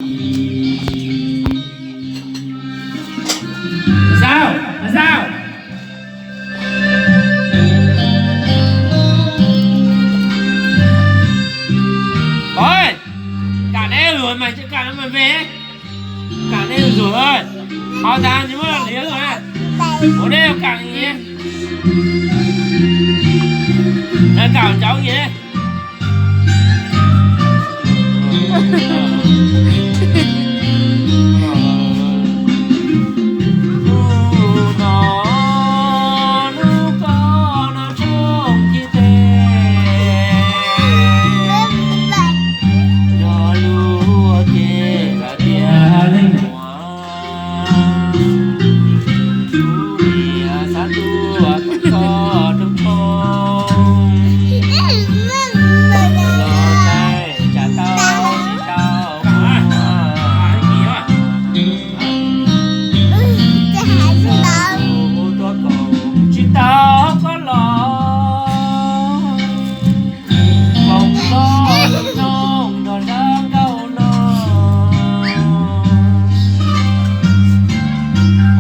Sao, sao? Ôi, cả đêm rồi mày chưa cạn nó mày về. Cạn đêm rồi ơi. Họ ta chỉ mới là đĩa thôi á. Ủa đây cạn gì? Là cạn cháu gì đấy? Tsis tau koj los koom koj zoo nrog zaj nkauj no,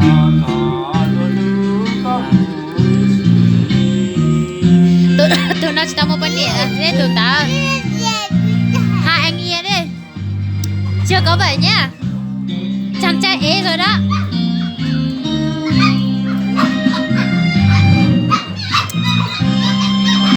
ho kom luag hlub koj huv si. Tus no tsis tau muaj poj niam, tus ntawd ha eng yia li. Chưa có vợ nhá. Chàng trai ế rồi đó.